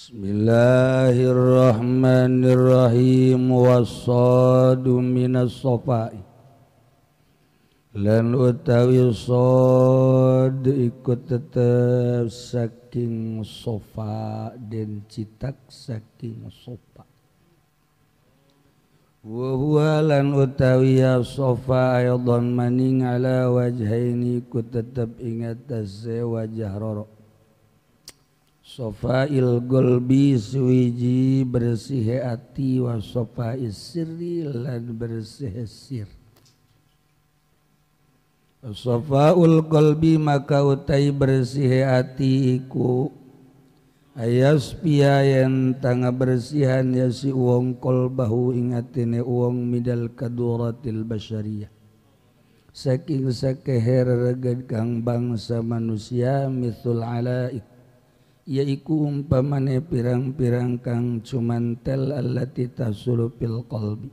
Bismillahirrahmanirrahim. Wasadu minas sofai lan utawi sod iku tetep saking sofa den citak saking sofa. Wa huwa lan utawi ya sofa aidan maning ala wajhaini iku tetep ing atase wajah roro. Sofail golbi suwiji bersih ati wa sofais sirri lan bersih sir. Sofaul qalbi maka utai bersih ati iku ayas piayen tanga bersihan ya si wong qalbahu ing atine wong midal kaduratil basyariyah saking sakeher reged kang bangsa manusia mithul alaik yaiku umpamane pirang-pirang kang cumantel allati tasulu fil qalbi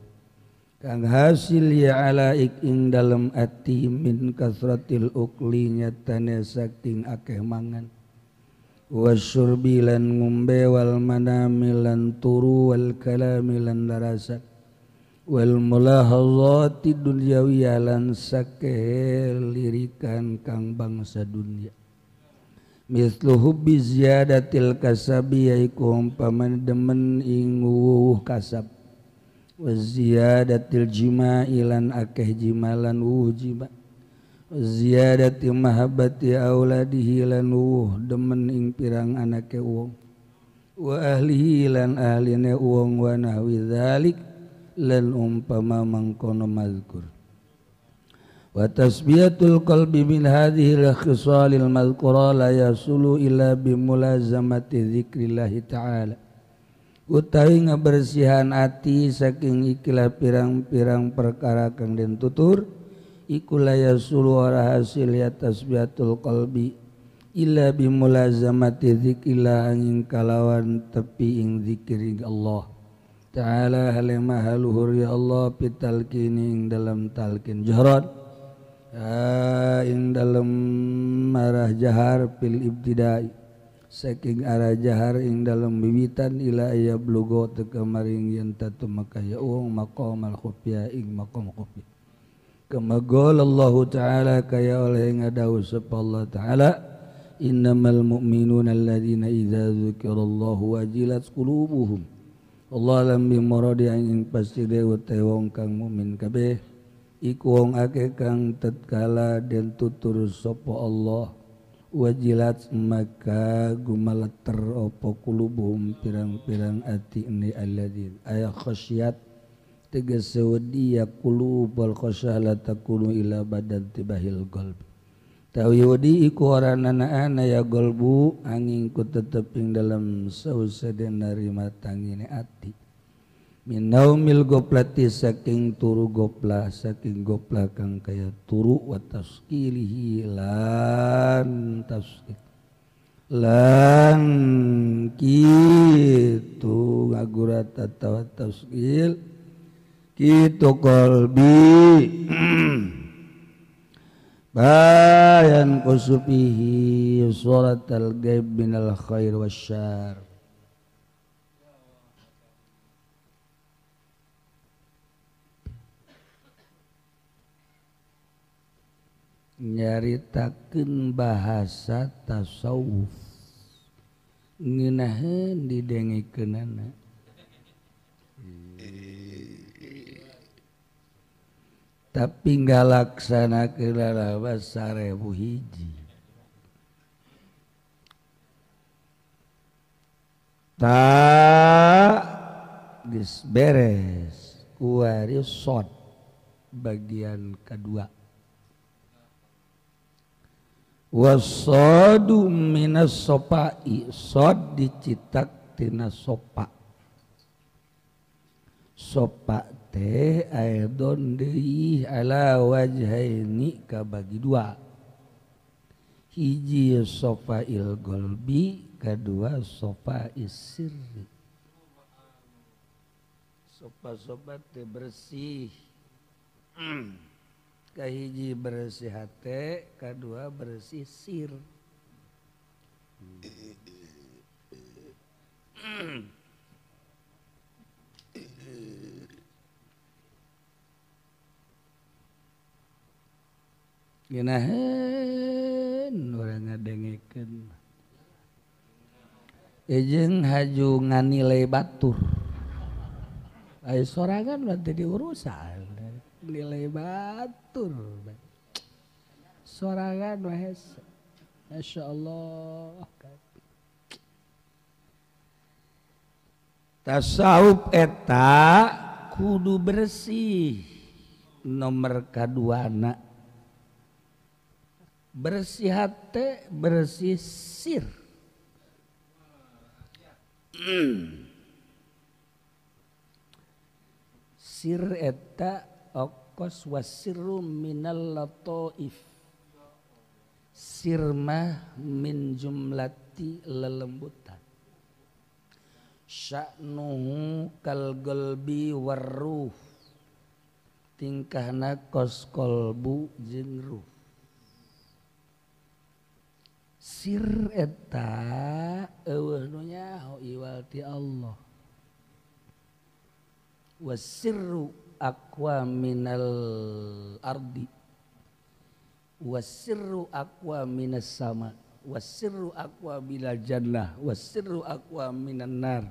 kang hasil ya alaik ing dalem ati min kasratil ukli nyatane saking akeh mangan wasyurbi lan ngombe wal manami lan turu wal kalami lan darasan wal mulahazati dunyawiyah lan sakeh lirikan kang bangsa dunia. Mislu hubbi ziyadatil kasabi yaiku umpamane demen ing wuh kasab wa ziyadatil jima'i lan akeh jimalan wuh jima ziyadati mahabbati auladihi lan wuh demen ing pirang anake wong wa ahlihi lan ahline wong wa nahwi dzalik lan umpama mangkono mazkur. Wa tasbiyatul qalbi min hadhihi al-khisalil madhkura la yasulu illa bimulazamati dzikrillah ta'ala. Utawi ngabersihan ati saking ikilah pirang-pirang perkara kang den tutur iku la yasulu ora hasil ya tasbiyatul qalbi illa bimulazamati dzikrillah angin kalawan tepi ing zikir Allah ta'ala halima haluhur ya Allah pitalkini ing dalam talkin jahran ing dalem marah jahar fil ibtidai saking arah jahar ing dalem wiwitan ila ya blugo teka maring yen tatu maka ya wong maqamal khufya ing maqam khufya. Kama qala Allah ta'ala kaya oleh ngadawuh sapa Allah ta'ala innamal mu'minuna alladzina idza dzukirallahu wajilat qulubuhum. Allah lam bimuradi ing pasti dewe te wong kang mukmin kabeh iku wong akeh kang tatkala den tutur sapa Allah wajilat maka gumaleter apa kulubuhum pirang-pirang ati ni alladzin ay khasyat tegese wedi ya qulubul khasyah la takunu ila badan tibahil qalb tawi wedi iku ora ana ya qalbu angin ku tetep ing dalem sause den narima tangine ati min naumil goplati saking turu goplah saking goplah kang kaya turu wa taskilihi lan taskil lan kitu ngagurat atawa taskil kitu qalbi bayan kusufihi suratal ghaib minal khair wasyar. Nyaritakeun bahasa tasawuf ngeunaheun didengekeunana tapi ngalaksanakeun lalawas 1001. Tak geus beres kuari sod bagian kedua. Wasadu minas sopai sod dicitak tina sopa sopa teh aidon deui ala wajhaini kabagi dua hiji sofail golbi kedua sofa isirri. Sopa-sopa teh bersih kahiji bersih hate, kedua bersih sir. Geunaheun urang ngadengekeun. Jeung haju nganilai batur. Aya sorangan mah teu diurusan. Nilai batur. Sorangan mah hese. Masyaallah. Tasawuf eta kudu bersih nomor kaduana. Bersih hate, bersih sir. Sir eta okos wasirru minal lataif. Sir mah min jumlati lelembutan. Sya'nuhu kal qalbi warruh. Tingkahna kos kolbu jeung ruh. Sir eta eueuh nu nyaho iwal ti Allah. Wasirru aqwa minal ardi. Wasirru aqwa minas sama. Wasirru aqwa minal jannah. Wasirru aqwa minan nar.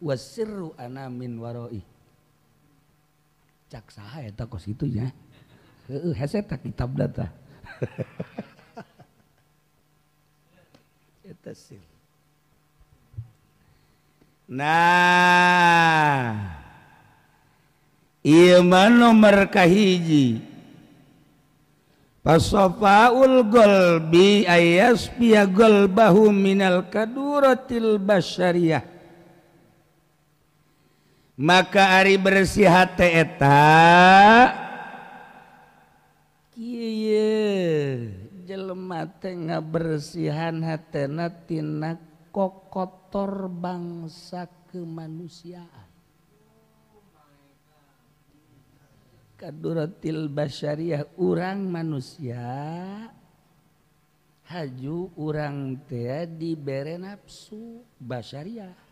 Wasirru ana min waroi. Cak saha eta kos kitu nya. Heueuh hese ta kitab data. Eta sir. Nah, ieu mah nomor kahiji. Fasofaul qalbi ayasbiya qalbahu minal kaduratil basyariyah. Maka ari bersih hate eta kieu jelema teh ngabersihan hatena tina kokotor bangsa kemanusiaan. Kaduratil basyariah urang manusia haju urang teh dibere nafsu basyariah.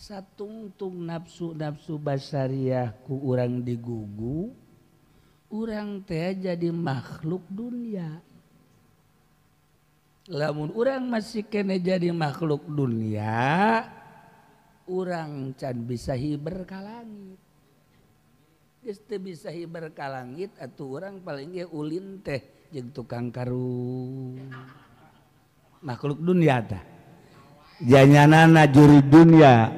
Satungtung nafsu-nafsu basyariah ku urang digugu, urang teh jadi makhluk dunia. Lamun urang masih kene jadi makhluk dunia, urang can bisa hiber ka langit. Geus teu bisa hiber ka langit atuh urang paling ge ulin teh jeung tukang karung. Makhluk dunia tah. Janyanana juri dunia.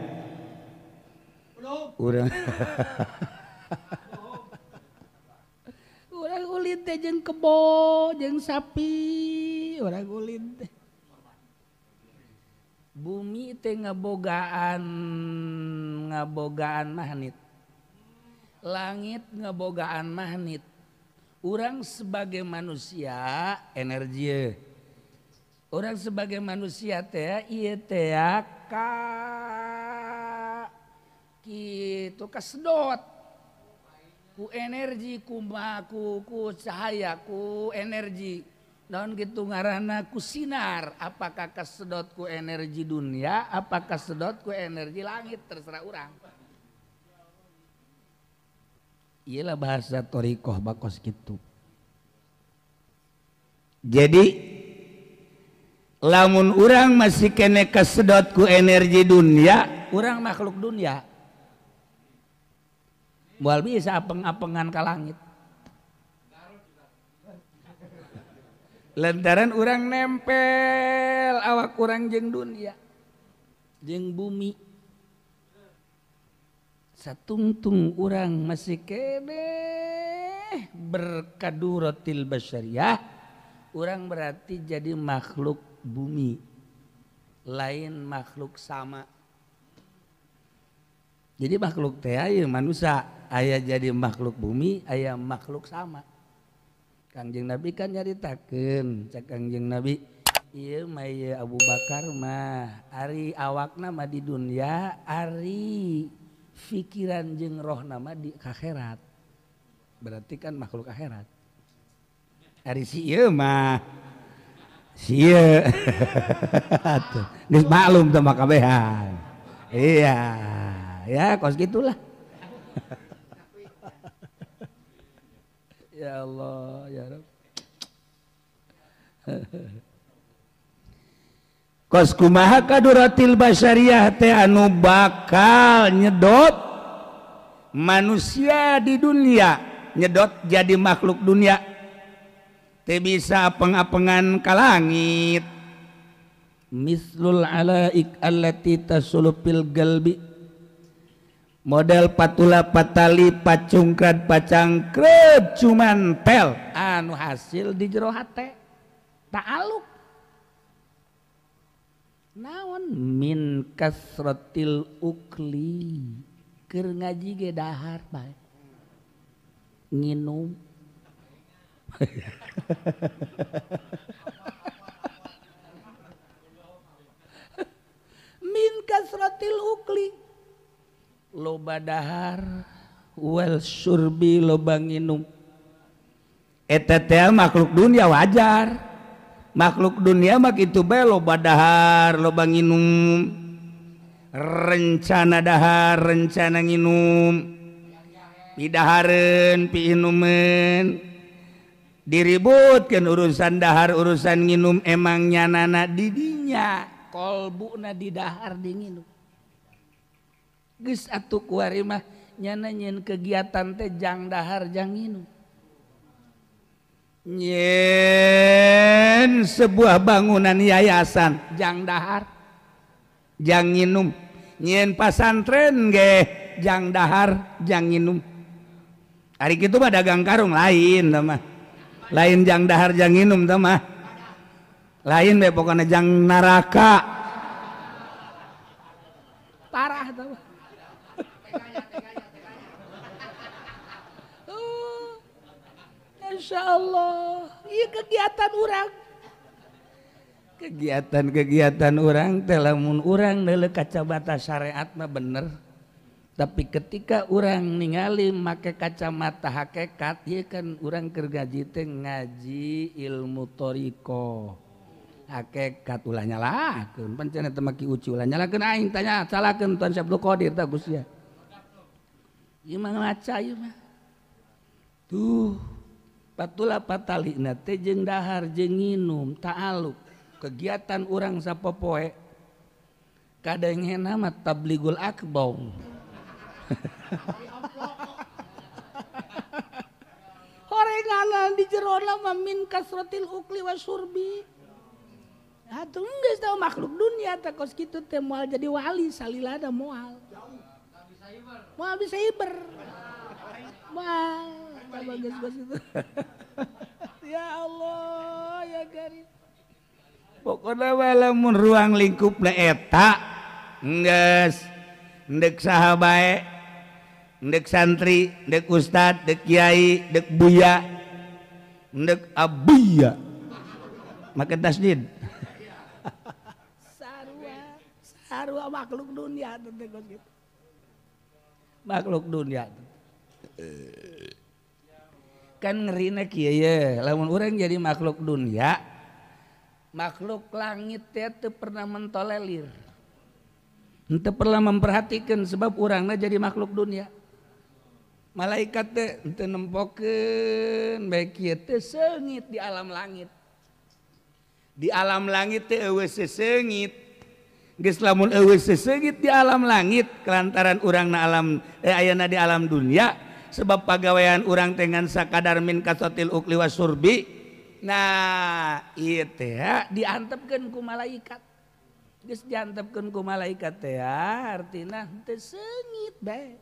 Urang urang ulin teh jeung kebo, jeung sapi, urang ulin teh. Bumi teh ngabogaan magnet. Langit ngebogaan magnet. Urang sebagai manusia energi. Urang sebagai manusia teh ieu teh ka kitu kasedot ku energi ku cahaya ku energi. Naon kitu ngaranna ku sinar. Apakah kasedot ku energi dunia, apakah kasedot ku energi langit, terserah urang. Iyalah bahasa thoriqoh bakos gitu. Jadi lamun urang masih kene kesedot ku energi dunia, urang makhluk dunia. Moal bisa apeng-apengan ka langit. Lantaran urang nempel awak urang jeung dunia, jeung bumi. Satungtung urang masih keneh berkaduratil basyariah, urang berarti jadi makhluk bumi, lain makhluk sama. Jadi makhluk teh aya manusia, aya jadi makhluk bumi, aya makhluk sama. Kangjeng Nabi kan nyaritakeun, cek Kangjeng Nabi, ieu mah ieu Abu Bakar mah ari awakna mah di dunia, ari pikiran jeung roh nama di akhirat. Berarti kan makhluk akhirat. Ari si ieu mah Sia. Geus maklum teh mah kabehan. Iya, ya kos gitulah. Ya Allah, ya Rabb. Kos kumaha kaduratil basyariah teh anu bakal nyedot manusia di dunia, nyedot jadi makhluk dunia teh bisa apeng-apengan ka langit. Mislul alaik allati tasulupil galbi, model patula patali pacungkrad pacangkred cuman pel anu hasil di jero hate ta'aluk naon min kasratil ukli keur ngaji ge dahar bae nginum. Min kasratil ukli loba dahar wal syurbi loba nginum. Eta teh makhluk dunia wajar. Makhluk dunia mah kitu bae loba dahar loba nginum, rencana dahar rencana nginum, pidahareun piinumeun, diributkeun urusan dahar urusan nginum. Emang nyanana didinya kolbuna di dahar di nginum. Geus atuh kuari mah nyana nyeun kegiatan teh jang dahar jang nginum. Nyen sebuah bangunan yayasan jang dahar jang nginum, nyen pasantren ge jang dahar jang nginum. Ari kitu mah dagang karung lain tah mah. Lain jang dahar jang nginum tah mah. Lain we pokona jang neraka. Parah tah mah. Insya Allah, iya kegiatan orang, kegiatan-kegiatan orang teh lamun urang neuleuh kacamata syariat mah bener, tapi ketika orang ningali make kacamata hakikat, ieu kan urang keur ngaji teh ngaji ilmu thariqah hakikat ulah nyalakeun, pancen eta mah ki uci ulah nyalakeun aing tanya salahkeun Tuan Syekh Abdul Qadir tah Gus ya. Ieu mah ngaca ieu mah. Tuh patula patalina teh jeung dahar jeung nginum ta'aluk kegiatan urang sapopoe kadengena mah tabligul akbar. Horenganan di jerona mah min kasratil ukli wa syurbi. Atuh geus tau makhluk dunia teh kos kitu teh moal jadi wali salilana moal. Moal bisa hiber. Moal bagus bagus itu. Ya Allah ya Karim. Pokoknya lamun ruang lingkupna eta geus ndek saha bae, ndek santri, ndek ustad, ndek kiai, ndek buya, ndek abuya. Make tasdid. Sarua, sarua makhluk dunia teh gitu. Makhluk dunia. Kan ngerina kieu ye, lamun urang jadi makhluk dunia, makhluk langit teh teu pernah mentolelir. Henteu pernah memperhatikan sebab urangna jadi makhluk dunia. Malaikat teh henteu nempokeun bae kieu teh seungit di alam langit. Di alam langit teh eueuh seseungit. Geus lamun eueuh seseungit di alam langit kelantaran urangna alam ayeuna di alam dunia sebab pagawean urang teh ngan sakadar min kasotil ukli wasurbi. Nah ieu teh diantepkeun ku malaikat. Geus diantepkeun ku malaikat teh artina teu seungit bae.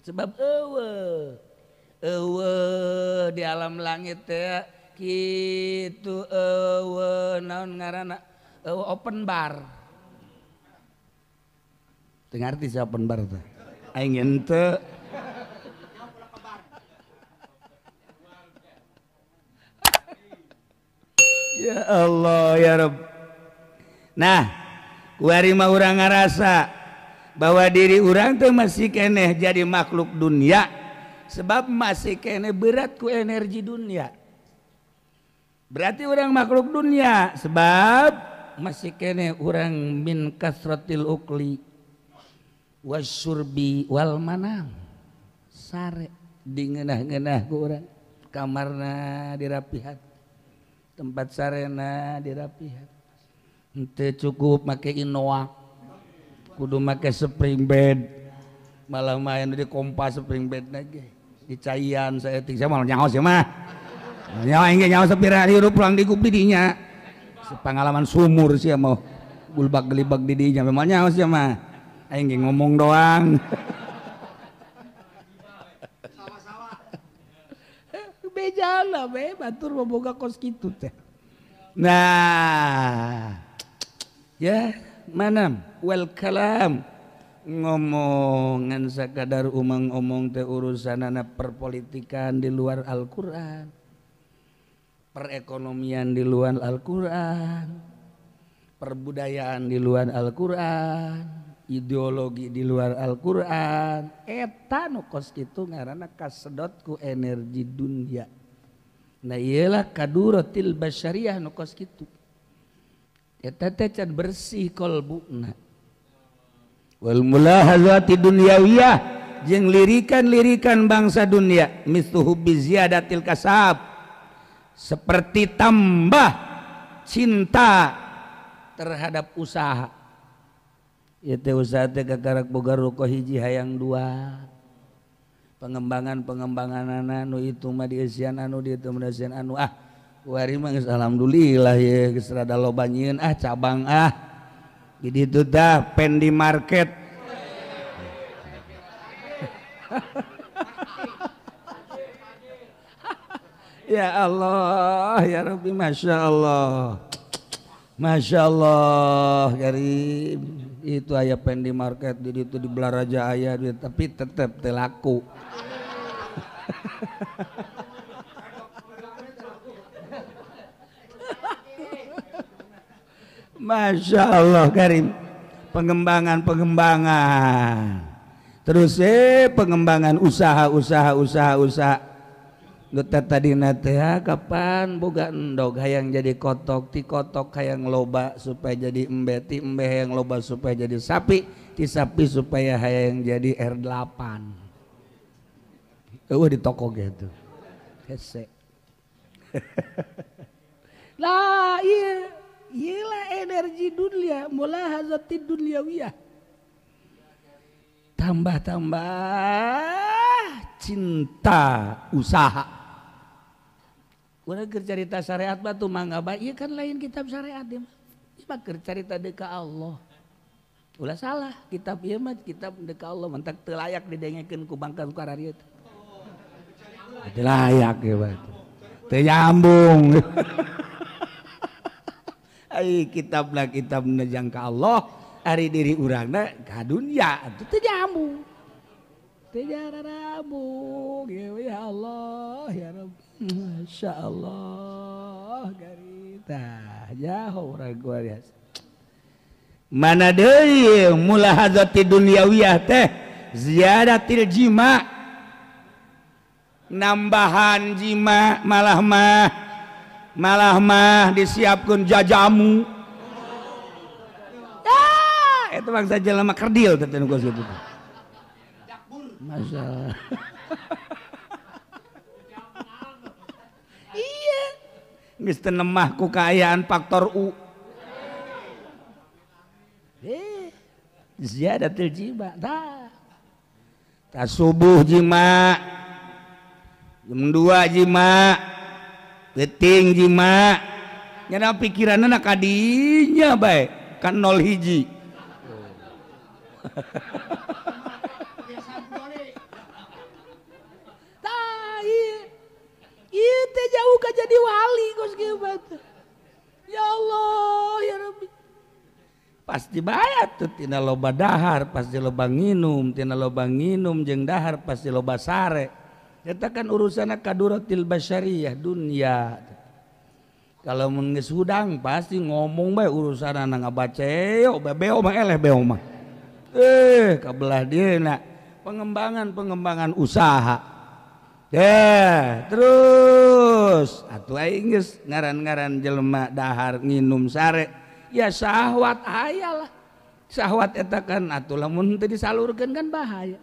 Sebab eueuh eueuh di alam langit teh kitu eueuh naon ngaranna eueuh open bar. Teu ngarti si open bar teh. Aing henteu. Ya Allah ya Rabb. Nah, kuari mah urang ngarasa bahwa diri urang teh masih keneh jadi makhluk dunia sebab masih keneh berat ku energi dunia. Berarti orang makhluk dunia sebab masih kene orang min kasratil ukli wasyurbi wal manam. Sare dingeunah-ngeunah ku urang, kamarna dirapihan, tempat sarena dirapihan. Henteu cukup make Inoa, kudu make spring bed. Malah main di kompas spring bed lagi. Dicaian saya ting saya malah nyaho sih mah. Nyawa engge nyawa sepira hirup pulang digup di dinya. Pengalaman sumur sih mau gulbak gelibak di dinya memang nyawa sih mah. Aing ge ngomong doang. Sawah-sawah. Bejana be batur boga kos kitu teh. Nah, ya manam wal kalam ngomongan sakadar umang-omong teh urusanana perpolitikan di luar Al-Qur'an, perekonomian di luar Al-Qur'an, perbudayaan di luar Al-Qur'an, ideologi di luar Al-Qur'an. Eta nu kos kitu ngaranna kasedot ku energi dunia. Nah iyalah kaduratil basyariah nu kos kitu. Eta teh can bersih kolbuna. Wal mulahazati dunyawiyah jeung lirikan-lirikan bangsa dunia mithluhu bi ziyadatil kasab, seperti tambah cinta terhadap usaha. Ieu teh usaha teh kakarak boga ruko hiji hayang dua. Pengembangan-pengembanganana nu itu mah dieusian anu dieu teh dieusian anu ah. Kuari mah geus alhamdulillah ye geus rada loba nyieun ah cabang ah. Jadi itu dah pendi market. Ya Allah, ya Rabbi, Masya Allah, Masya Allah, Karim. Itu ayah pendi market, jadi itu di Belaraja ayah, tapi tetap telaku. Masya Allah Karim, pengembangan-pengembangan, terus pengembangan usaha-usaha usaha-usaha. Luta tadi nate kapan boga endog hayang jadi kotok, ti kotok hayang loba supaya jadi embe, ti embe hayang loba supaya jadi sapi, ti sapi supaya hayang jadi R8. Eueuh di toko gitu. Hese. Lah iya. Iyalah energi dunia, mulahazati dunyawiyah. Tambah-tambah cinta usaha. Urang keur carita syariat batu mangga bae, ieu kan lain kitab syariat ieu mah. Ieu mah keur carita deuk ka Allah. Ulah salah, kitab ieu mah kitab deuk ka Allah, mentak teu layak didengekeun ku bangka ku kararieu. Teu layak ieu mah. Teu nyambung. Ai kitabna kitabna jangka Allah, ari diri urangna ka dunya atuh teu nyambung. Teu nyambung. Ya Allah, ya Rabb. Masya Allah, garita jauh urang biasa. Mana deui mulahazati dunyawiyah teh ziyadatil jima, nambahan jima malah mah disiapkan jajamu. Ah, itu bangsa jelema kerdil teh nu kitu. Masalah. Iya. Geus teu nemah ku kaayaan faktor U. Ziyadatil jima. Tah. Tah subuh jima. Jam 2 jima. Peting jima. Nyana pikiranna kadinya bae kan 0 hiji. Tah ieu. Ieu teh jauh ka jadi wali kos kieu mah. Ya Allah, ya Rabbi. Pasti bae atuh tina loba dahar, pasti loba nginum, tina loba nginum jeung dahar pasti loba sare. Eta kan urusanna kaduratil basyariyah dunia. Kalau mun geus hudang pasti ngomong bae urusanna ngabaceo beo mah eleh beo mah. Kabelah dieuna pengembangan-pengembangan usaha. Deh, terus atuh aing geus ngaran-ngaran jelema dahar nginum sare ya syahwat aya lah. Syahwat eta kan atuh lamun teu disalurkeun kan bahaya.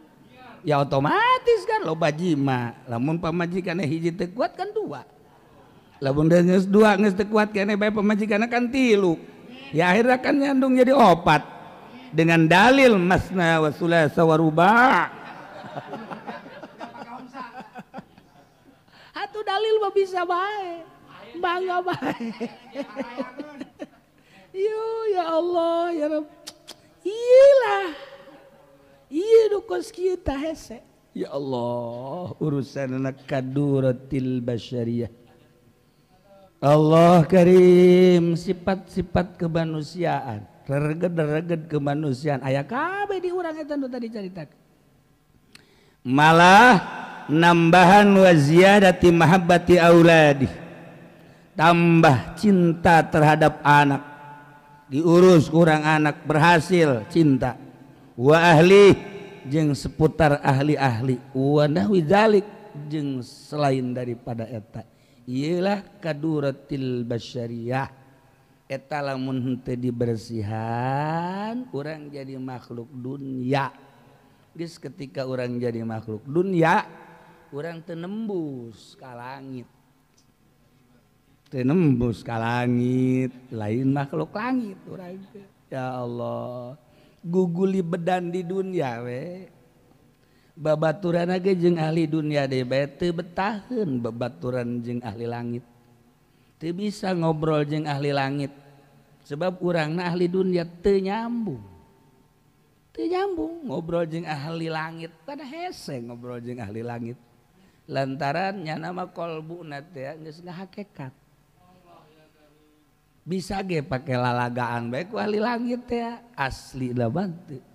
Ya otomatis kan loba jima, lamun pamajikanna hiji teu kuat kan dua. Lamun geus dua geus teu kuat keneh bae pamajikanna kan tilu. Ya akhirnya kan nyandung jadi opat. Dengan dalil masna wa sulasa wa ruba'. Atuh dalil mah bisa bae. Bangga bae. Yo ya Allah ya Rabb. Iyalah. Ieu nu kos kieu tah hese. Ya Allah, urusanna kaduratil basyariyah. Allah karim, sifat-sifat kemanusiaan, rereged-rereged kemanusiaan aya kabeh di urang eta nu tadi caritakeun. Malah nambahan wa ziyadati mahabbati auladi, tambah cinta terhadap anak, diurus kurang anak berhasil cinta, wa ahli jeung seputar ahli-ahli, wa nahwi dzalik jeung selain daripada eta. Iyalah kaduratil basyariyah. Eta lamun henteu dibersihan urang jadi makhluk dunia. Geus ketika urang jadi makhluk dunia, urang teu nembus ka langit. Teu nembus ka langit, lain makhluk langit urang teh. Ya Allah, guguli bedan di dunia we. Babaturan ge jeung ahli dunia deui bae teu betaheun babaturan jeung ahli langit. Teu bisa ngobrol jeung ahli langit. Sebab urangna ahli dunia teu nyambung. Teu nyambung ngobrol jeung ahli langit, pada hese ngobrol jeung ahli langit. Lantaran nyana mah kolbuna teh geus ngahakekat. Bisa ge pake lalagaan bae ku ahli langit teh asli lah bantu.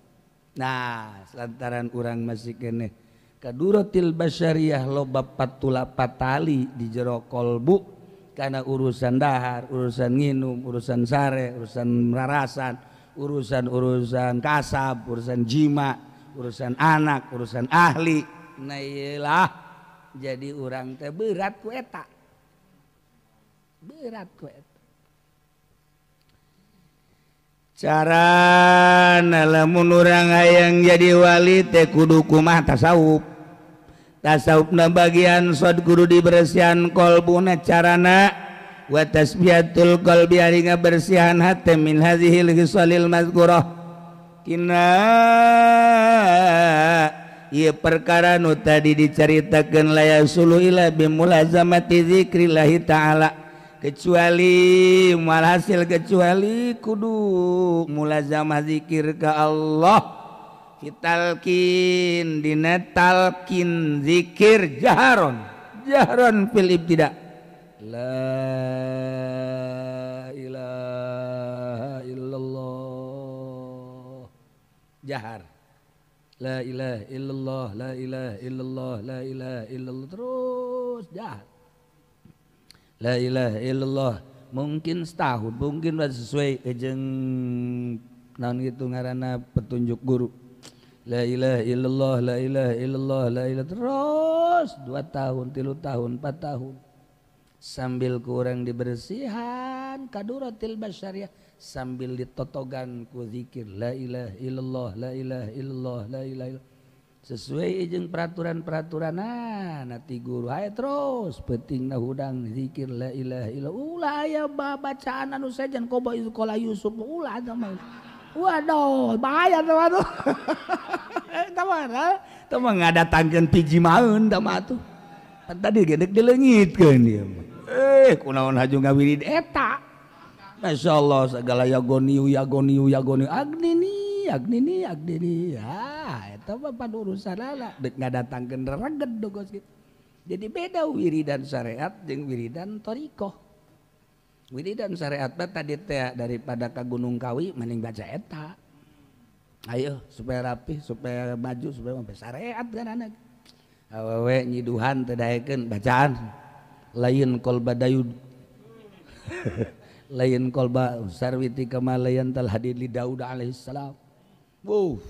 Nah, lantaran urang masih keneh kaduratil basyariyah loba patula patali di jero kolbu karena urusan dahar, urusan nginum, urusan sare, urusan rarasan, urusan-urusan kasab, urusan jima, urusan anak, urusan ahli. Nah iyalah jadi urang teh berat ku eta. Berat ku eta. Cara lamun urang hayang jadi wali teh kudu kumaha tasawuf. Tasawufna bagian sod kudu dibersihan kolbuna carana wa tasbihatul qalbi ari ngabersihan hate min hadzihil khisalil mazkurah. Kina ieu perkara nu tadi dicaritakeun la yasulu ila bimulazamati zikrillah ta'ala. Kecuali malhasil kecuali kudu mulazamah zikir ka Allah. Fitalkin dina talkin zikir jaharon jahron fil ibtida. La ilaha illallah jahar. La ilaha illallah, la ilaha illallah, la ilaha illallah terus jahar. La ilaha illallah mungkin setahun, mungkin sesuai jeung naon gitu ngaranna petunjuk guru. La ilaha illallah, la ilaha illallah, la ilaha terus 2 tahun, 3 tahun, 4 tahun sambil kurang dibersihan kaduratil basyariah sambil ditotogan ku zikir la ilaha illallah, la ilaha illallah, la ilaha illallah sesuai jeung peraturan-peraturan nanti guru hae terus pentingna hudang zikir la ilaha illallah. Ulah aya bacaan anu sejen koba itu kola Yusuf ulah eta mah. Waduh, bahaya teh mah tuh. Eta mah teh mah ngadatangkeun piji maun teh mah tuh. Pan tadi ge deuk dileungitkeun ieu mah. Kunaon haju ngawirid eta. Masyaallah segala yagoniu yagoniu yagoniu agnini agnini agnini. Ya, eta mah pan urusanana deuk ngadatangkeun rereged kos kitu. Jadi beda wiridan syariat jeung wiridan thariqah. Wiridan syariat mah tadi teh daripada ka Gunung Kawi mending baca eta. Ayo supaya rapih, supaya maju, supaya sampai syariat kan anak. Awewe nyiduhan teu daekeun bacaan lain kolba dayud. Lain kolba sarwiti kama layan tal hadid li Daud alaihissalam. Wuh,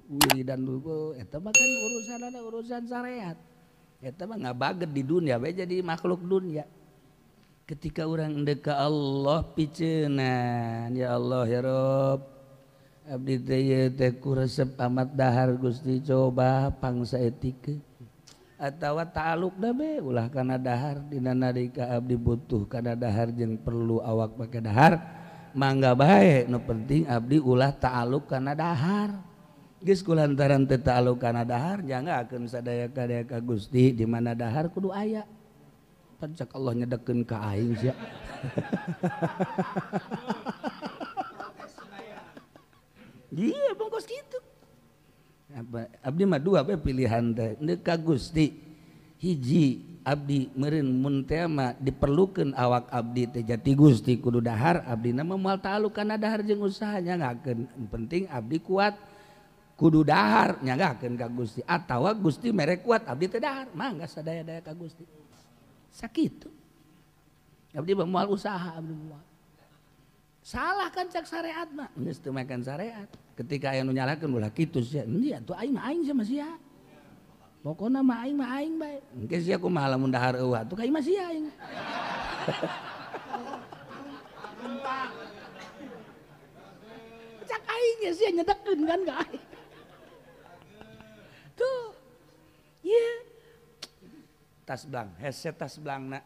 wiridan dulu eta mah kan urusanana urusan syariat. Eta mah ngabaget di dunia bae jadi makhluk dunia. Ketika orang endek ka Allah piceunan, ya Allah ya Rob, abdi teh ieu teh ku resep amat dahar Gusti coba pangsa etikeun. Atawa ta'aluk da be ulah kana dahar dina nalika abdi butuh kana dahar jeung perlu awak make dahar mangga bae nu penting abdi ulah ta'aluk kana dahar. Geus kulantaran teu ta'aluk kana dahar janggakeun sadaya-kadaya ka Gusti di mana dahar kudu aya. Pan cak Allah nyedekeun ka aing sia. Iya bungkus kitu. Abdi mah dua be pilihan teh ndek ka Gusti. Hiji abdi meureun mun teh mah diperlukeun awak abdi teh jati Gusti kudu dahar abdi na mah moal ta'aluk kana dahar jeung usaha nyangakeun. Penting abdi kuat kudu dahar nyangakeun ka Gusti atawa Gusti mere kuat abdi teh dahar mangga sadaya-daya ka Gusti. Sakitu. Abdi mah moal usaha abdi moal. Salah kan cak syariat mah. Geus teu makan syariat. Ketika aya nu nyalahkeun ulah kitu sia. Endi atuh aing mah aing sama sia. Pokona mah aing bae. Engke sia kumaha lamun dahar eueuh atuh ka imah sia aing. Cak aing ge sia nyedekeun kan ka aing. Tuh. Ieu. Tas blang, hese tas blangna.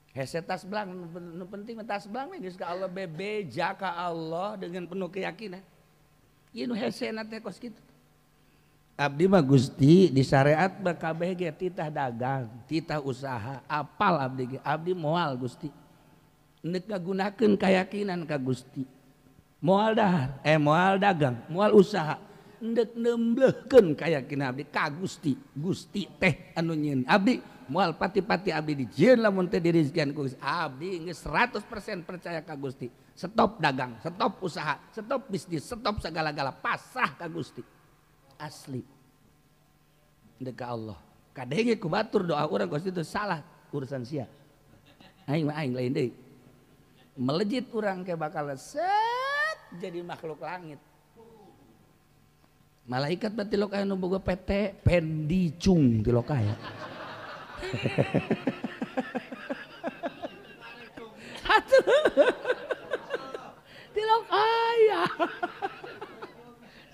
Hese tas blang, nu penting mah tas blang we geus ka Allah bebeja ka Allah dengan penuh keyakinan. Ieu nu hesena teh kos kitu. Abdi mah Gusti di syariat mah kabeh ge titah dagang, titah usaha, apal abdi ge. Abdi moal Gusti. Neuk ngagunakeun keyakinan ka Gusti. Moal dahar, moal dagang, moal usaha. Ndek nemblehkeun keyakinan abdi ka Gusti. Gusti teh anu nyieun abdi moal pati-pati abdi dijieun lamun teh dirizkian ku Gusti. Abdi geus 100% percaya ka Gusti. Stop dagang, stop usaha, stop bisnis, stop segala-gala, pasrah ka Gusti. Asli. Ndek ka Allah. Kadenge ku batur doa urang Gusti itu salah urusan sia. Aing mah aing lain deui. Melejit urang ke bakal set jadi makhluk langit. Malaikat berarti tilok aya nu boga PT Pendicung tilok aya. Atuh. Tilok aya.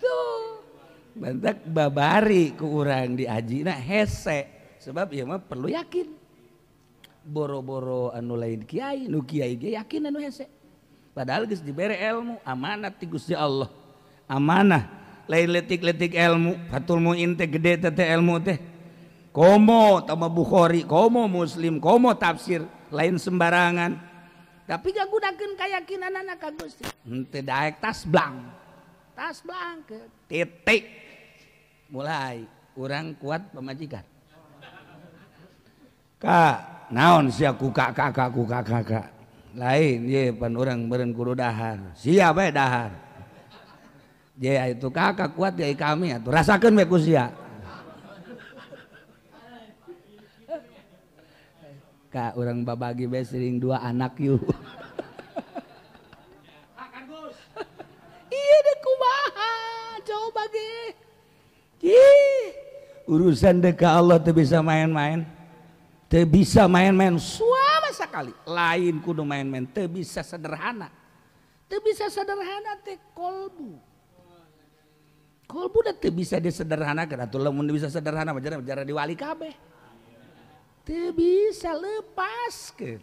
Tuh. Bantak babari ku urang diajina hese sebab ieu mah perlu yakin. Boro-boro anu lain kiai, nu kiai ge yakin anu hese. Padahal geus dibere ilmu amanat ti Gusti Allah. Amanah lain letik-letik ilmu Fathul Muin teh gede teh ilmu teh komo tambah Bukhari komo Muslim komo tafsir lain sembarangan tapi gak gunakeun keyakinan anak ka Gusti henteu daek tas blang ke titik mulai urang kuat pamajikan ka naon sia ku kakak ku kakak lain ye pan urang meureun kudu dahar sia bae dahar ya itu kakak kuat ya kami atuh rasakeun we ku sia. Ka urang babagi bae sering dua anak yuk. Iya deh kumaha coba ge. Ih, urusan deh ka Allah teu bisa main-main. Teu bisa main-main sama sekali. Lain kudu main-main, teu bisa sederhana. Teu bisa sederhana teh kolbu. Kolbu dah teu bisa disederhanakan atuh lamun bisa sederhana mah jara diwali kabeh. Teu bisa lepaskeun.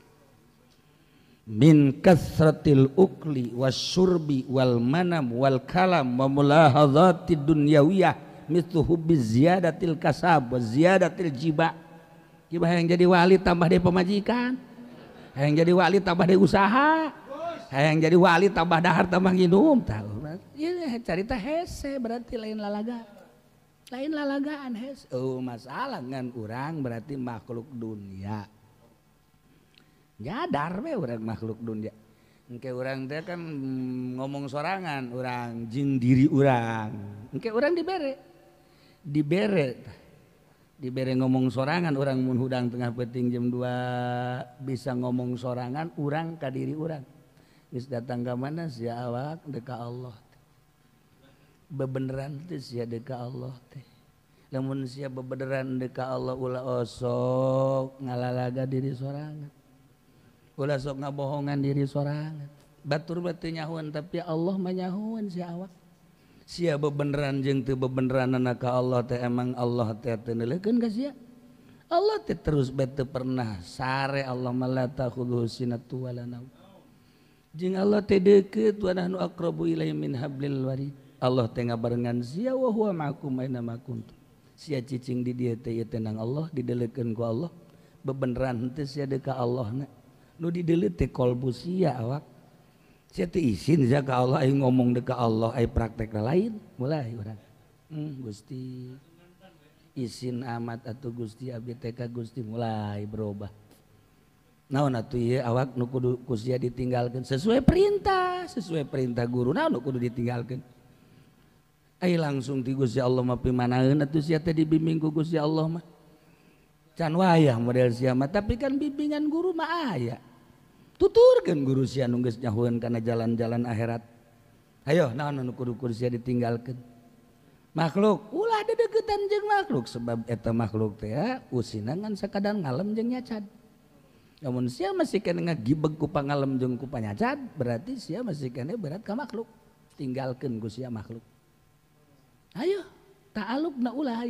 Min kasratil ukli wasyurbi wal manam wal kalam wa mulahadhatid dunyawiyah mithlu hubbi ziyadatil kasab wa ziyadatil jiba. Jiba yang jadi wali tambah deui pamajikan. Hayang jadi wali tambah deui usaha. Hayang jadi wali tambah dahar tambah nginum tahu. Ieu carita hese berarti lain lalaga. Lain lalagaan hese. Oh masalah ngan urang berarti makhluk dunia. Nyadar we urang makhluk dunia. Engke urang teh kan ngomong sorangan, urang jeung diri urang. Engke urang dibere. Dibere. Dibere ngomong sorangan urang mun hudang tengah peuting jam 2 bisa ngomong sorangan urang ka diri urang. Geus datang ka mana sia awak deuk ka Allah teh. Bebeneran teh sia deuk ka Allah teh. Lamun sia bebederan deuk ka Allah ulah osok ngalalaga diri sorangan. Ulah sok ngabohongan diri sorangan. Batur mah teu nyahoan tapi Allah mah nyahoan sia awak. Sia bebeneran jeung teu bebeneranana ka Allah teh emang Allah teh teu neuleukeun ka sia. Allah teh terus bae teu pernah sare Allah mah la ta'khudhuhu sinatu wala naum. Jeung Allah teh deukeut wa nahnu aqrabu ilaihi min hablil warid. Allah teh ngabarengan sia wa huwa ma'akum aina ma kuntum. Sia cicing di dieu teh ieu tenang Allah dideleukeun ku Allah. Bebeneran henteu sia deuk ka Allahna. Nu dideuleut teh kolbu sia awak. Sia teh isin sia ka Allah aing ngomong deuk ka Allah aing praktekna lain mulai urang. Gusti isin amat atuh Gusti abdi teh ka Gusti mulai berubah. Naon atuh ieu awak nu kudu ku sia ditinggalkeun sesuai perintah guru naon nu kudu ditinggalkeun. Ai langsung ti Gusti Allah mah pimanaeun atuh sia teh dibimbing ku Gusti Allah mah. Can wayah model sia mah tapi kan bimbingan guru mah aya. Tuturkeun guru sia nu geus nyahoeun kana jalan-jalan akhirat. Hayo naon nu kudu ku sia ditinggalkeun. Makhluk ulah dedeuketan jeung makhluk sebab eta makhluk teh usina ngan sakadar ngalem jeung nyacad. Lamun sia masih keneh ngagibeg ku pangalem jeung ku panyacad berarti sia masih keneh berat ka makhluk. Tinggalkeun ku sia makhluk. Ayo ta'alukna ulah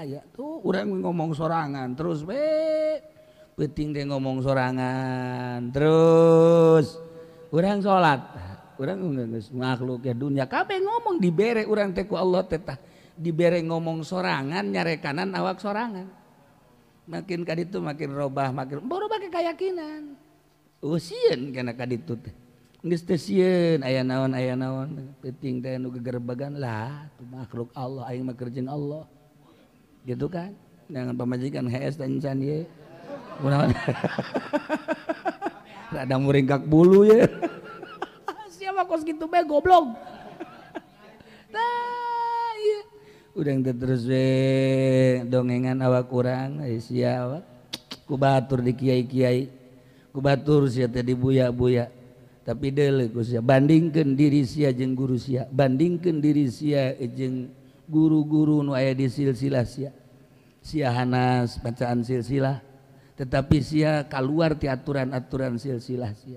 aya tuh urang ngomong sorangan terus we peuting teh ngomong sorangan terus urang salat urang geus makhluk ya dunya kabeh ngomong dibere urang teh ku Allah teh tah dibere ngomong sorangan nyarekanan awak sorangan makin ka ditu makin robah makin berubah ke keyakinan sieun kana ka ditu teh geus teu sieun aya naon peuting teh nu gegerbegan lah tu makhluk Allah aing mah keur jeung Allah gitu kan jangan pamajikan hees teh encan ye kunaon rada muringkak bulu ye siapa kos kitu bae goblok tah ieu urang teh terus we dongengan awak urang sia awak ku batur di kiai-kiai ku batur sia teh di buya-buya tapi deuleu ku sia bandingkeun diri sia jeung guru sia bandingkeun diri sia jeung guru-guru nu aya di silsilah sia sia hanas bacaan silsilah tetapi sia kaluar ti aturan-aturan silsilah sia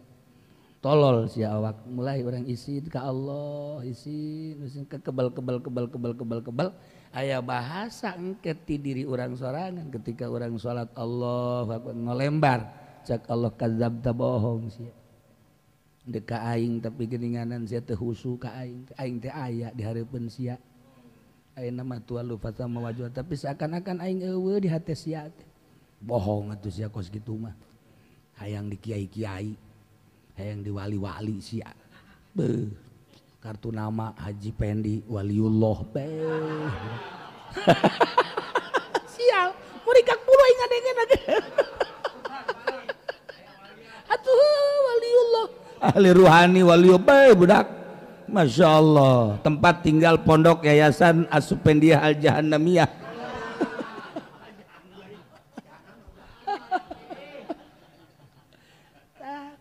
tolol sia awak mulai orang isin ka Allah isin isin kebal kebal kebal kebal kebal kebal aya bahasa engke ti diri urang sorangan ketika urang salat Allahu akbar ngolembar cak Allah kadzabta bohong sia dek ka aing tapi geuninganan sia teu husu ka aing aing teh aya di hareupeun sia ayeuna mah tualu fatama wajah tapi seakan-akan aing eueuh di hate sia teh bohong atuh sia kos kitu mah hayang di kiai-kiai hayang di wali-wali sia beuh kartu nama Haji Pendi waliullah beuh sial murikak bulu aing ngadengeun atuh waliullah ahli ruhani waliullah budak Masya Allah tempat tinggal pondok yayasan Asupendiah Al Jahannamiyah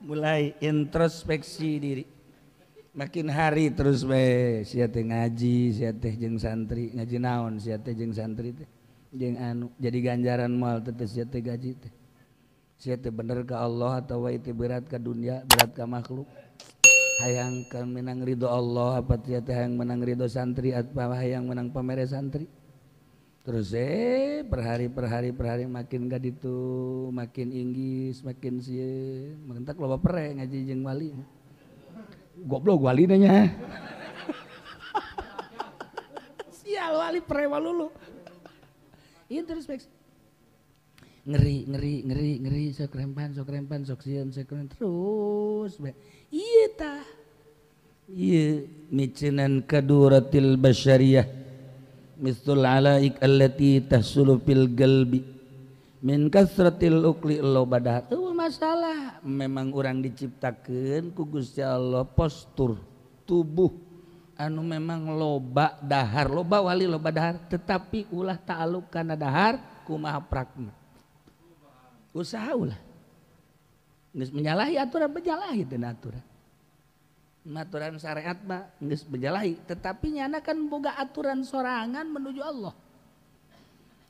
mulai introspeksi diri makin hari terus we sia teh ngaji sia teh jeung santri ngaji naon sia teh jeung santri teh jeung anu jadi ganjaran moal teh sia teh gaji teh sia teh bener ka Allah atawa itu berat ka dunia berat ka makhluk hayang ka menang ridho Allah apa sia teh hayang menang ridho santri atawa hayang menang pamere santri terus per hari makin ka ditu makin inggis makin sieun makin tak loba pere ngaji jeung wali goblok wali nya sial wali pere walulu introspeksi ngeri ngeri ngeri ngeri sok rempan sok sieun sok terus ieu tah ieu miceunan kaduratil basyariyah mistul alaik allati tahsulu fil qalbi min kasratil ukli lo badah eueuh masalah memang urang diciptakeun ku Gusti Allah postur tubuh anu memang loba dahar loba wali loba dahar tetapi ulah ta'aluk kana dahar kumaha prakna usaha ulah geus menyalahi aturan bejalahi teu aturan aturan syariat mah geus bejalahi tetapi nyana kan boga aturan sorangan menuju Allah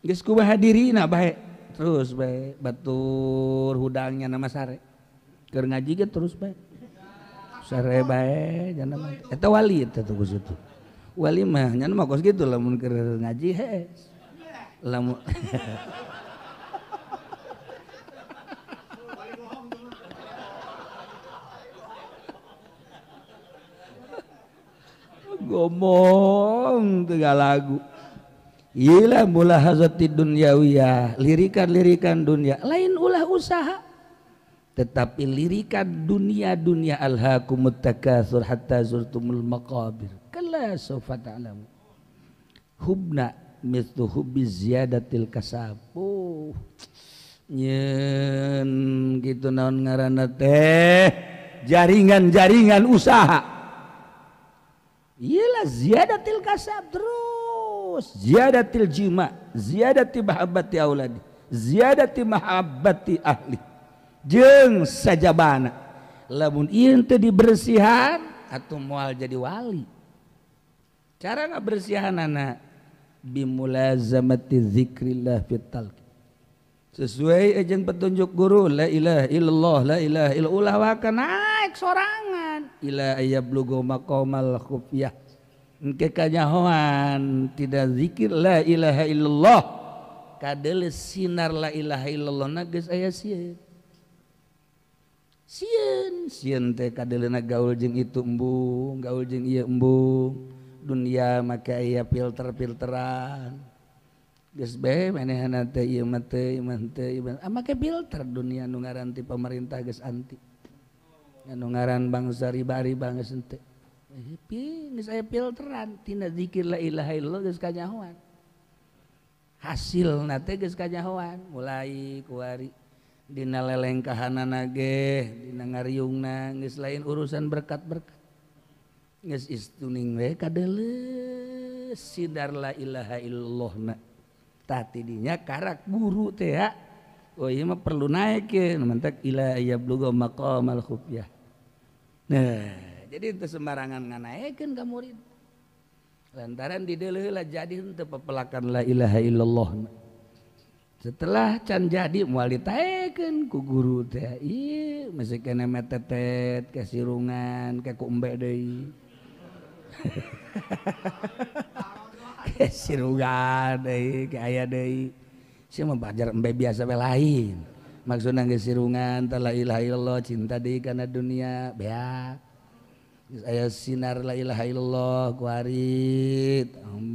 Geus kumaha dirina bae terus bae batur hudangnya nama sare. Keur ngaji ge terus bae. Sare bae jana mah. Eta wali eta tuh kos kitu. Wali mah nya mah kos kitu lamun keur ngaji hees. Lamun ngomong teu lagu. Iyalah mulahazati dunyawiyah, lirikan-lirikan dunia, lain ulah usaha. Tetapi lirikan dunia-dunia alhaakumut takatsur hatta zurtumul maqabir. Kalla sawfa ta'lamu. Hubna mithlu hubbi ziyadatil kasab. Oh. Nyeun kitu naon ngaranna teh? Jaringan-jaringan usaha. Iyalah ziyadatil kasab terus, ziyadatil jima, ziyadati mahabbati auladi, ziyadati mahabbati ahli. Jeung sajabana. Lamun ieu teu dibersihan atuh moal jadi wali. Cara ngabersihanana bimulazamati zikrillah fit talqi. Sesuai jeung petunjuk guru la ilaha illallah la ilaha illallah ulah waka naik sorangan ila ayablugu maqamal khufyah. Engke kanyahoan tidak zikir la ilaha illallah kadeuleus sinar la ilaha illallah na geus aya sieun. Sieun sieun teh kadeuleuna gaul jeung itu embung, gaul jeung ieu embung. Dunia make aya filter-filteran. Geus bae manehna teh ieu mah teh ieu mah teh ieu mah make filter dunia nu ngaran ti pemerintah geus anti. Anu ngaran bangsa riba-riba geus henteu. Geus aya filteran tina zikir la ilaha illallah geus kanyahoan. Hasilna teh geus kanyahoan mulai kuari dina lelengkahanana ge dina ngariungna geus lain urusan berkat-berkat. Geus istuning we kadeuleus sidar la ilaha illallahna. Tah tidinya karak guru teh ya. Oh ieu mah perlu naik ye mantak ila yablugha maqamal khufyah. Nah, jadi teu sembarangan nganaekeun ka murid. Lantaran dideuleuh heula jadi henteu pepelakan la ilaha illallah. Setelah can jadi moal ditaekeun ku guru teh. Ieu masih kena metetet kasirungan ka ku embe deui. Kesirungan deui ke aya deui. Sia mah bajar embe biasa we lain. Maksudna geus sirungan teh la ilaha illallah cinta deui kana dunia beak. Geus aya sinar la ilaha illallah kuari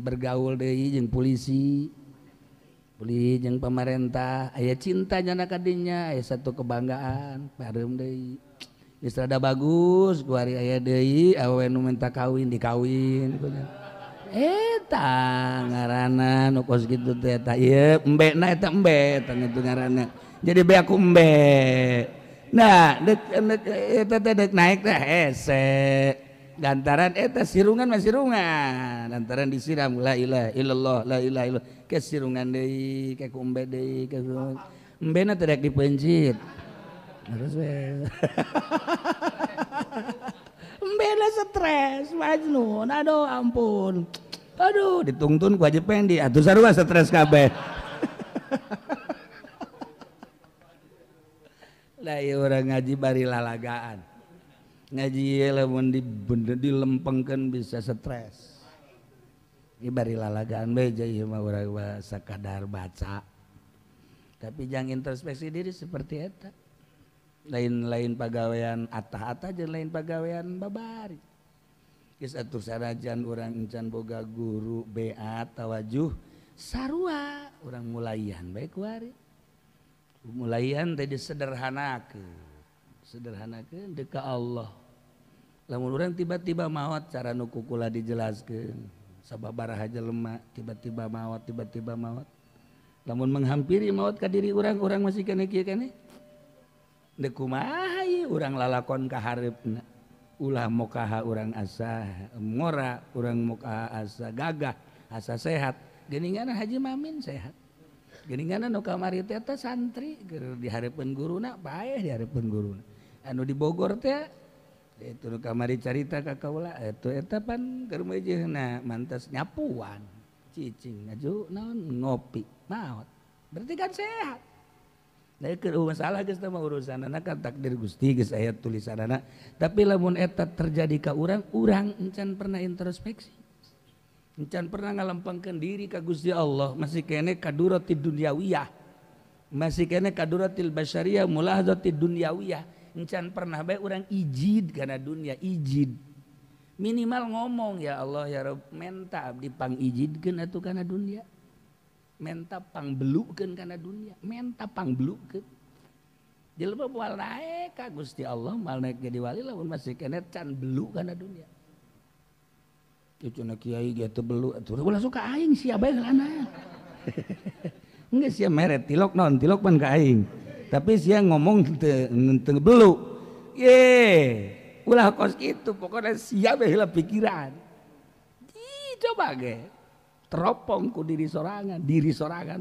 bergaul deui jeung polisi. Polisi jeung pamarentah aya cinta nyana ka dinya aya satu kebanggaan pareum deui. Geus rada bagus kuari aya deui awewe nu minta kawin dikawin. Eta ngaranna nu kos kitu teh eta ieu embena eta embe eta kitu ngaranna. Jadi be aku embe. Nah, dek eta teh dek naik teh hese. Lantaran eta sirungan mah sirungan. Lantaran disiram la ilaha illallah la ilaha illallah. Ke sirungan deui, ke ku embe deui, ke embena teh dek dipencit. Terus we. Embena stres, majnun, aduh ampun. Aduh, ditungtun ku Haji Pendi, atuh sarua stres kabeh. Lah ieu urang ngaji bari lalagaan. Ngaji lamun dilempengkeun bisa stres. Ieu bari lalagaan bae ieu mah urang sakadar baca. Tapi jangan introspeksi diri seperti eta. Lain-lain pagawean atah-atah jeung lain pagawean babari. Geus atuh sanajan urang encan boga guru bea tawajuh sarua urang mulayan bae kuari. Mulayan teh disederhanakeun. Sederhanakeun deuk ka Allah. Lamun urang tiba-tiba maot cara nu kukula dijelaskeun. Sababaraha jelema tiba-tiba maot, tiba-tiba maot. Lamun menghampiri maot ka diri urang, urang masih keneh kieu keneh. Deuk kumaha ieu urang lalakon ka hareupna. Ulah mokaha urang asa ngora, urang mokaha asa gagah, asa sehat. Geuningan Haji Mamin sehat. Geuningan nu kamari teh teh santri keur di hareupeun guruna, paeh di hareupeun guruna. Anu di Bogor teh itu nu kamari carita ka kaula, eta eta pan keur meujeuhna mantas nyapuan. Cicing ngaju naon ngopi maot. Berarti kan sehat. Nah, keur masalah geus teh mah urusanana kan takdir Gusti geus aya tulisanana. Tapi lamun eta terjadi ka urang, urang encan pernah introspeksi. Encan pernah ngalempengkeun diri ka Gusti Allah, masih keneh kadurati dunyawiyah. Masih keneh kaduratil basyariyah mulahazati dunyawiyah. Encan pernah bae urang ijid kana dunya, ijid. Minimal ngomong ya Allah ya Rabb, menta abdi pangijidkeun atuh kana dunya. Menta pangbelukeun kana dunya, menta pangbelukeun. Jelema moal naek ka Gusti Allah, moal naek jadi wali lamun masih keneh can belu kana dunya. Cenah kiai ge teu belu atuh ulah suka aing sia bae heulana. Geus sia mere tilok naon tilok pan ka aing. Tapi sia ngomong teu belu. Ye, ulah kos kitu pokona sia bae heula pikiran. Ih coba ge. Teropong ku diri sorangan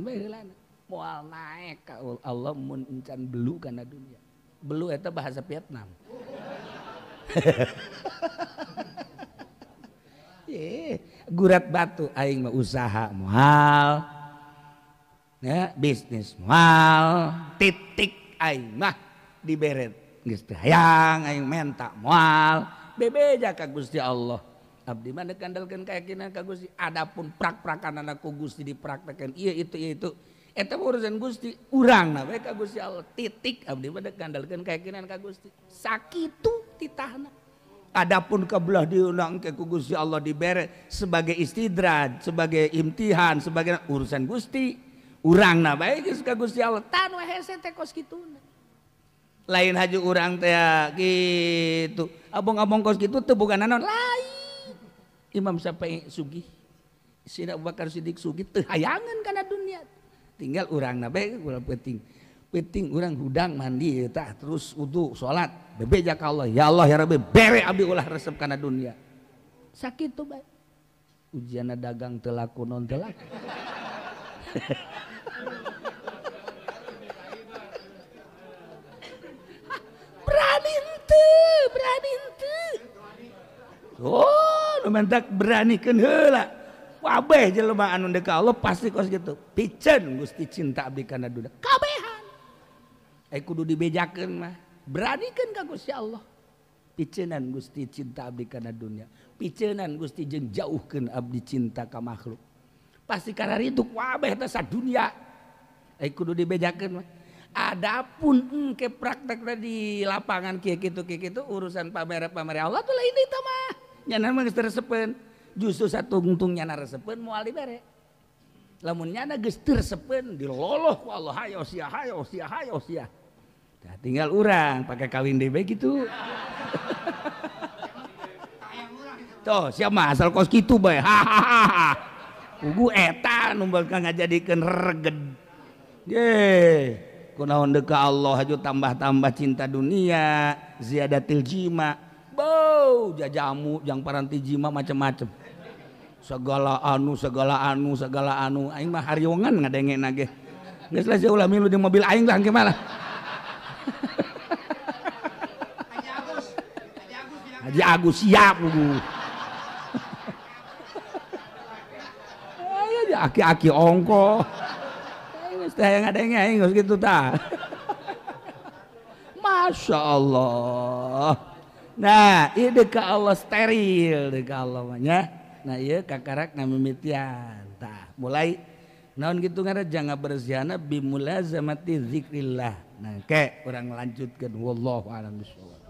bae heulana. Moal naek ka Allah mun encan belu kana dunya. Belu eta bahasa Vietnam. Gurat batu aing mah usaha moal. Ya, bisnis moal, titik aing mah diberet geus teu hayang aing menta moal, bebeja ka Gusti Allah. Abdi mah kandalkeun keyakinan ka Gusti. Adapun prak-prakanana ku Gusti dipraktekeun ieu itu ieu itu. Eta urusan Gusti, urangna we ka Gusti Allah. Titik abdi mah kandalkeun keyakinan ka Gusti. Sakitu titahna. Adapun kebelah diundang ke ku Gusti Allah dibere sebagai istidraj, sebagai imtihan, sebagai urusan Gusti. Urangna bae geus ka Gusti Allah. Tan we hese teh kos kituna. Lain haju urang teh kitu. Abong-abong kos kitu teu boga naon lain. Imam Syafi'i sugih, Sayyidina Abu Bakar Siddiq sugih teu hayangan kana dunia. Tinggal urangna bae ulah penting. Penting urang hudang mandi tah terus wudu salat bebeja ka Allah ya Allah ya Rabbi bere abdi ulah resep kana dunia. Sakitu bae. Ujianna dagang teu laku non teu laku. Berani henteu, berani henteu. Oh, nu mentak beranikeun heula. Wabeh jelema anu deuk ka Allah pasti kos kitu. Piceun Gusti cinta abdi kana dunia. Kabehan. Kudu dibejakeun mah. Beranikeun ka Gusti Allah. Piceunan Gusti cinta abdi kana dunia. Piceunan Gusti jeung jauhkeun abdi cinta ka makhluk. Pasti kararitu kabeh teh sadunia. Kudu dibejakeun mah. Adapun engke praktekna di lapangan kieu kitu kieu kitu urusan pamere-pamere Allah tuh lain eta mah. Nyana mah geus resepeun. Justru satungtung nyana resepeun moal dibere. Lamun nyana geus teu resepeun diloloh ku Allah hayo sia hayo sia hayo sia. Nah, tinggal urang pakai kawin DB gitu. Tuh, siapa mah asal kos kitu bae. Hahaha. Ugu eta nu bakal ngajadikeun reged. Ye, kunaon deuk ka Allah haju tambah-tambah cinta dunia, ziyadatil jima. Bau jajamu jang paranti jima macem-macem. Segala anu, segala anu, segala anu. Aing mah hariongan ngadengena ge. Geus lah sia ulah milu di mobil aing lah engke malah. Haji Agus siap buku. Ayo aki-aki ongko. Geus teh ngadenge aing geus kitu tah. Masya Allah. Nah, ieu deuk ka Allah steril deuk ka Allah mah nya. Nah, ieu kakarak ngamimitian. Tah, mulai naon kitu ngaran jangan bersiana bimulazamati zikrillah. Nah, ke urang lanjutkeun wallahu a'lam bishawab.